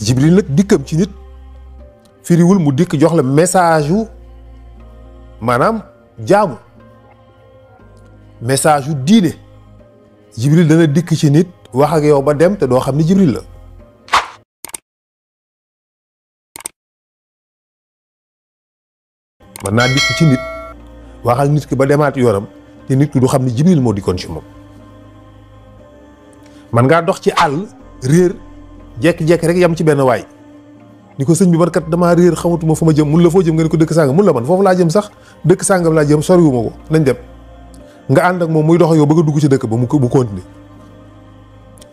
Jibril nag dikkam ci nit firiwul mu dikk jox la message yu maanaam jaamu message yu diine. Jibril dana dikk ci nit wax ak yow ba dem te doo xam ni Jibril la. mën naa dikk ci nit wax ak nit ki ba demaat yoonam te nit ki du xam ni Jibril moo dikkoon ci moom. man ngaa dox ci àll réer jekki-jekki rek yam ci benn waay ni ko sëñ bi man kat damaa réer xamatuma fu ma jëm mun la foo jëm nga ne ko dëkk sàngam mun la man foofu laa jëm sax dëkk sàngam laa jëm soriwuma ko nañ dem nga ànd ak moom muy dox yow bëgg a dugg ci dëkk ba mu continuer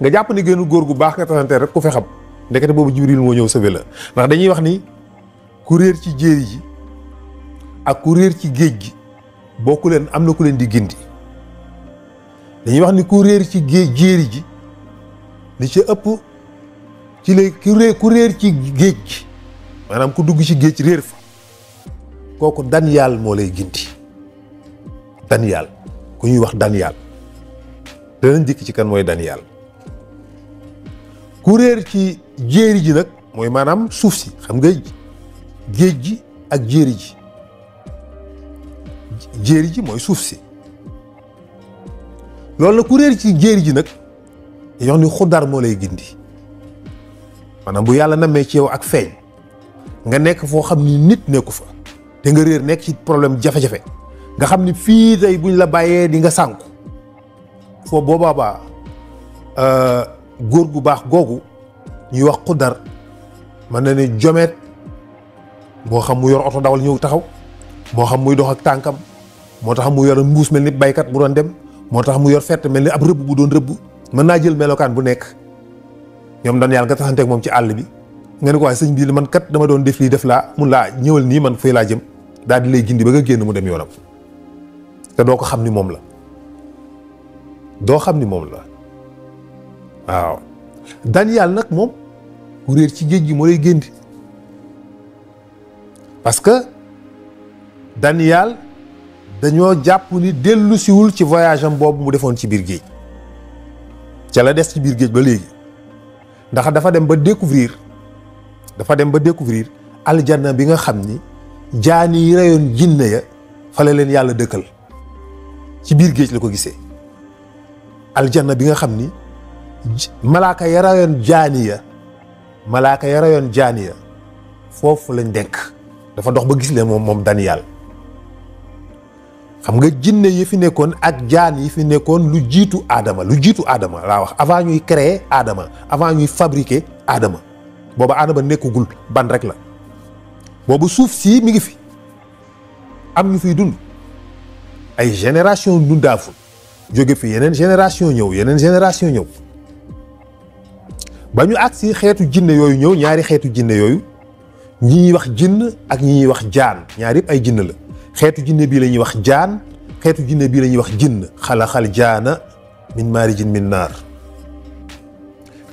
nga jàpp ni génn góor gu baax nga tasante rek ku fe xam ndekete boobu Jibril moo ñëw sauvé la ndax dañuy wax ni ku réer ci jéeri ji ak ku réer ci géej gi bokku leen am na ku leen di gindi dañuy wax ni ku réer ci jéeri ji li ci ëpp ci lay ku réer ci géej gi maanaam ku dugg ci géej réer fa kooku Daniel moo lay gindi Daniel ku ñuy wax Daniel danañ dikk ci kan mooy Daniel. ku réer ci jéeri ji nag mooy maanaam suuf si xam nga géej gi ak jéeri ji jéeri ji mooy suuf si loolu la ku réer ci jéeri ji nag yox ni Xudar moo lay gindi maanaam bu yàlla namee ci yow ak feeñ nga nekk foo xam ni nit nekku fa te nga réer nekk ci problème jafe-jafe nga xam ni fii tey buñ la bàyyee di nga sànku foo boobaa góor gu baax googu ñuy wax Xudar mën na ne jomeet moo xam mu yor oto dawal ñëw taxaw moo xam muy dox ak tànkam moo tax mu yor mbuus mel ni baykat bu doon dem moo tax mu yor fett mel ni ab rëbb bu doon rëbb mën naa jël melokaan bu nekk ñoom daan yàlla nga taxanteeg moom ci àll bi nga ne ko waaye sëñ bii man kat dama doon def lii def laa mun laa ñëwal nii man fii laa jëm daal di lay gindi ba nga génn mu dem yoonam te doo ko xam ni moom la doo xam ni moom la waaw Daniel nag moom ku réer ci géej gi moo lay géndi parce que Daniel dañoo jàpp ni dellu siwul ci voyage am boobu mu defoon ci biir géej ca la des ci biir géej ba léegi ndax dafa dem ba découvrir aljanna bi nga xam ni jaani yi reyoon jinne ya fa la leen yàlla dëkkal ci biir géej la ko gisee aljanna bi nga xam ni malaaka ya reyoon jaani ya foofu lañ dekk dafa dox ba gis leen moom Daniel xam nga jinne yi fi nekkoon ak jaan yi fi nekkoon lu jiitu aadama laa wax avant ñuy créer aadama avant ñuy fabriquer aadama booba aadama nekkugul ban rek la boobu suuf sii mi ngi fi am ñu fiy dund ay génération dundaaful jóge fi yeneen génération ñëw ba ñu agsi xeetu jinne yooyu ñëw ñaari xeetu jinne yooyu ñi ñuy wax jinn ak ñi ñuy wax jaan ñaar yëpp ay jinn la xeetu jinne bii la ñuy wax jaan xeetu jinne bii la ñuy wax jinn xalaxal jaana min maarijin min naar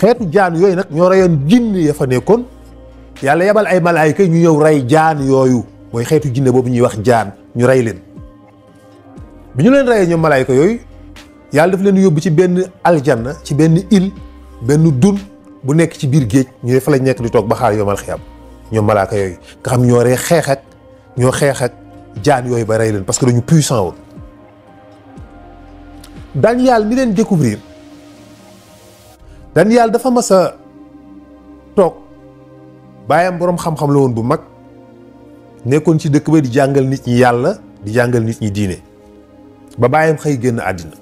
xeetu jaan yooyu nag ñoo reyoon jinn ya fa nekkoon yàlla yabal ay malaayika ñu ñëw rey jaan yooyu mooy xeetu jinne boobu ñuy wax jaan ñu rey leen bi ñu leen reyee ñoom malaayika yooyu yàlla daf leen yóbbu ci benn aljanna ci benn île benn dun bu nekk ci biir géej ñu fa lañ nekk di toog ba xaar yomal xiyam ñoom malaaka yooyu nga xam ñoo xeex ak jaan yooyu ba rey leen parce que dañu puissant woon Daniel mi leen découvrir Daniel dafa mas a toog baayam boroom xam-xam la woon bu mag nekkoon ci dëkk ba di jàngal nit ñi yàlla di jàngal nit ñi diine ba baayam xëy génn àddina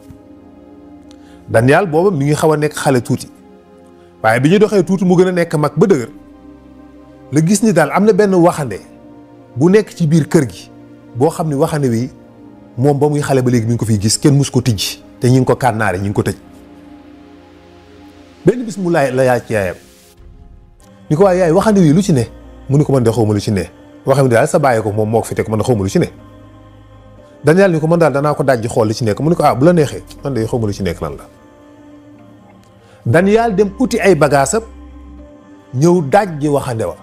Daniel booba mi ngi xaw a nekk xale tuuti waaye bi ñu doxee tuuti mu gën a nekk mag ba dëgër la gis ni daal am na benn waxande bu nekk ci biir kër gi boo xam ne waxande wi moom ba muy xale ba léegi mi ngi ko fiy gis kenn mus ko tijji te ñi ngi ko kànnaare ñi ngi ko tëj benn bis mu la yaay ci yaayam ni ko waaye yaay waxande wi lu ci ne mu ni ko man de xawma lu ci ne waxam daal sa bàyyi ko moom moo ko fi teg man de xawma lu ci ne Daniel ni ko man daal danaa ko dajji xool li ci nekk mu ni ko bu la neexee man de xawma lu ci nekk lan la Daniel dem uti ay bagaasam ñëw dajji waxande wa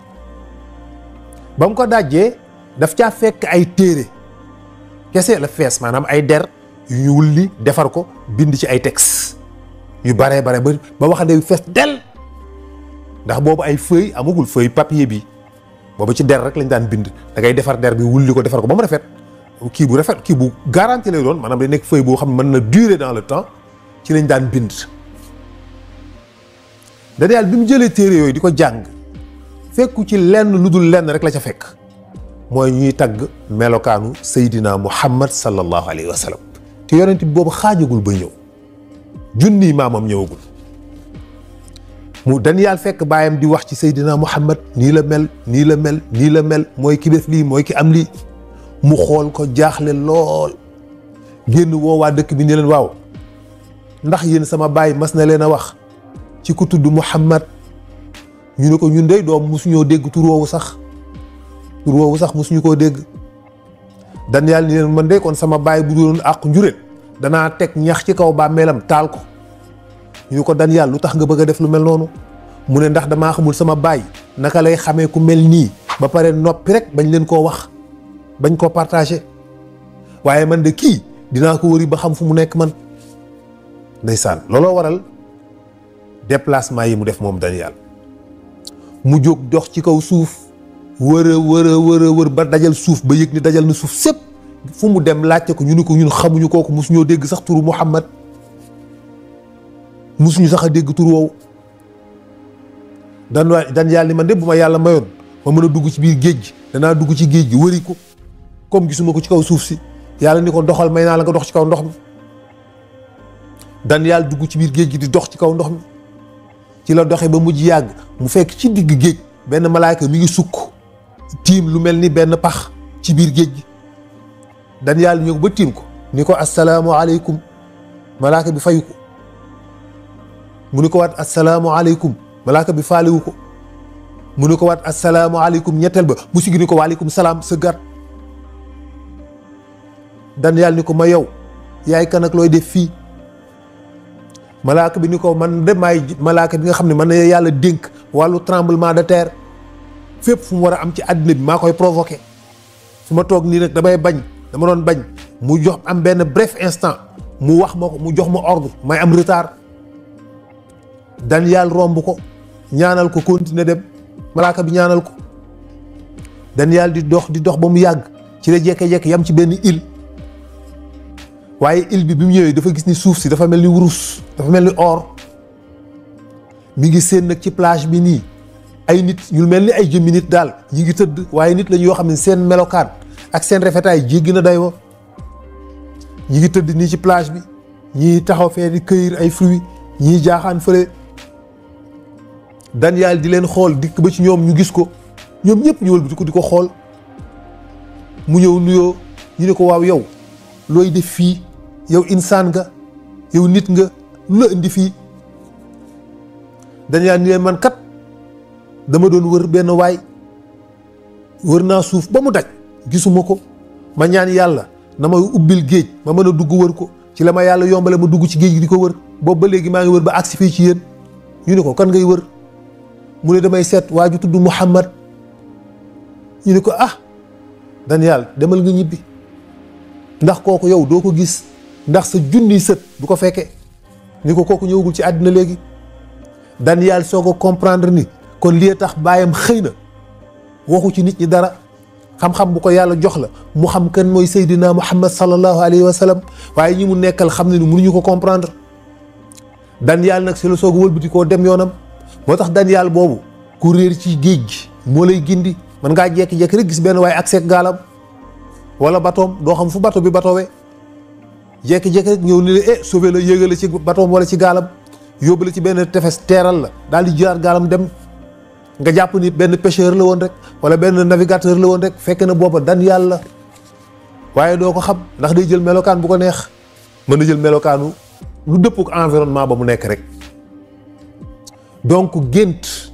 ba mu ko dajjee daf caa fekk ay téere kese la fees maanaam ay der yu ñu wulli defar ko bind ci ay texte yu bare ba waxande yu fees del ndax boobu ay feuille amagul feuille papier bi boobu ci der rek lañ daan bind da ngay defar der bi wulli ko defar ko ba mu rafet kii bu rafet kii bu garanti lay doon maanaam day nekk feuille boo xam ne mën na durer dans le temps ci lañ daan bind. Daniel bi mu jëlee téere yooyu di ko jàng fekku ci lenn lu dul lenn rek la ca fekk mooy ñuy tagg melokaanu Seydina Muhammad sallallahu alayhi wa sallam te yonent bi boobu xaajagul ba ñëw junni maamam ñëwagul. mu Daniel fekk baayam di wax ci Seydina Muhammad nii la mel nii la mel nii la mel mooy ki def lii mooy ki am lii mu xool ko jaaxle lool génn woo waa dëkk bi ni leen waaw ndax yéen sama baay mas na leen a wax ci ku tudd Muhammad ñu ne ko ñun dey doom musuñoo dégg tur woowu sax musuñu koo dégg. Daniel ni leen man de kon sama baay bu doon àqu njureel danaa teg ñax ci kaw bàmmeelam taal ko. ñu ko Daniel lu tax nga bëgg a def lu mel noonu mu ne ndax damaa xamul sama baay naka lay xamee ku mel nii ba pare noppi rek bañ leen koo wax bañ koo partagé waaye man de kii dinaa ko wëri ba xam fu mu nekk man. ndeysaan looloo waral déplacement yi mu def moom Daniel mu jóg dox ci kaw suuf wër ba dajal suuf ba yëg ni dajal na suuf sépp fu mu dem laajte ko ñu ni ko ñun xamuñu kooku mosuñoo dégg sax turu Muhammad musuñu sax a dégg tur woowu. Daniel ni man de bu ma yàlla mayoon ma mën a dugg ci biir géej gi danaa dugg ci géej gi wëri ko comme gisuma ko ci kaw suuf si yàlla ni ko doxal may naa la nga dox ci kaw ndox mi. Daniel dugg ci biir géej gi di dox ci kaw ndox mi ci la doxe ba mujj yàgg mu fekk ci digg géej benn malaayka mi ngi sukk tiim lu mel ni benn pax ci biir géej gi. Daniel ñëw ba tiim ko ni ko assalaamu aleykum malaaka bi fayu ko mu ni ko waat assalaamu aleykum malaaka bi faalewu ko mu ni ko waat assalaamu aleykum ñetteel ba mu sigi ni ko waaleykum salaam sa gat. Daniel ni ko ma yow yaay kan ak looy def fii malaaka bi ni ko man de maay malaaka bi nga xam ne man na yàlla dénk wàllu tremblement de terre fépp fu mu war a am ci àddina bi maa koy provoqué fu ma toog nii nag dama doon bañ mu jox am benn bref instant mu wax ma ko mu jox ma ordre may am retard. Daniel romb ko ñaanal ko continuer dem malaaka bi ñaanal ko. Daniel di dox ba mu yàgg ci la jékki-jékki yam ci benn île waaye île bi mu ñëwee dafa gis ni suuf si dafa mel ni wurus dafa mel ni or mi ngi seen nag ci plage bi nii ay nit ñu mel ni ay jëmmi nit daal ñi ngi tëdd waaye nit lañu yoo xam ne seen melokaan ak seen rafetaay jéggi na day wa ñi ngi tëdd nii ci plage bi ñii taxaw fee di cueillir ay fruits ñii jaaxaan fële. Daniel di leen xool dikk ba ci ñoom ñu gis ko ñoom ñëpp ñu wëlbati ko di ko xool mu ñëw nuyoo ñu ne ko waaw yow looy def fii yow insaan nga yow nit nga lu la indi fii. Daniel ni leen man kat dama doon wër benn waay wër naa suuf ba mu daj gisuma ko ma ñaan yàlla na may ubbil géej ma mën a dugg wër ko ci la ma yàlla yombale ma dugg ci géej gi di ko wër boobu ba léegi maa ngi wër ba agsi fii ci yéen. ñu ne ko kan ngay wër mu ne damay seet waa ju tudd Muhammad. ñu ne ko ah Daniel demal nga ñibbi ndax kooku yow doo ko gis ndax sa junniy sët du ko fekke ni ko kooku ñëwagul ci àddina léegi. Daniel soo ko comprendre ni kon lii tax baayam xëy na waxu ci nit ñi dara xam-xam bu ko yàlla jox la mu xam kan mooy Seydina Muhammad sallallahu alayhi wa sallam waaye ñi mu nekkal xam ne ni mënuñu ko comprendre. Daniel nag si la soog a wëlbati koo dem yoonam moo tax Daniel boobu ku réer ci géej gi moo lay gindi man ngaa jekki-jekki rek gis benn waaye ak seeg gaalam wala batoom doo xam fu bato bi batowee jekki-jekki rek ñëw ni la sauvé la yéegal la ci batoom wala ci gaalam yóbbu la ci benn tefes teeral la daal di jëlaat gaalam dem nga jàpp ni benn pêcheur la woon rek wala benn navigateur la woon rek fekk na booba Daniel la waaye doo ko xam ndax day jël melokaan bu ko neex mën na jël melokaanu lu dëpp ak environnement ba mu nekk rek. donc gént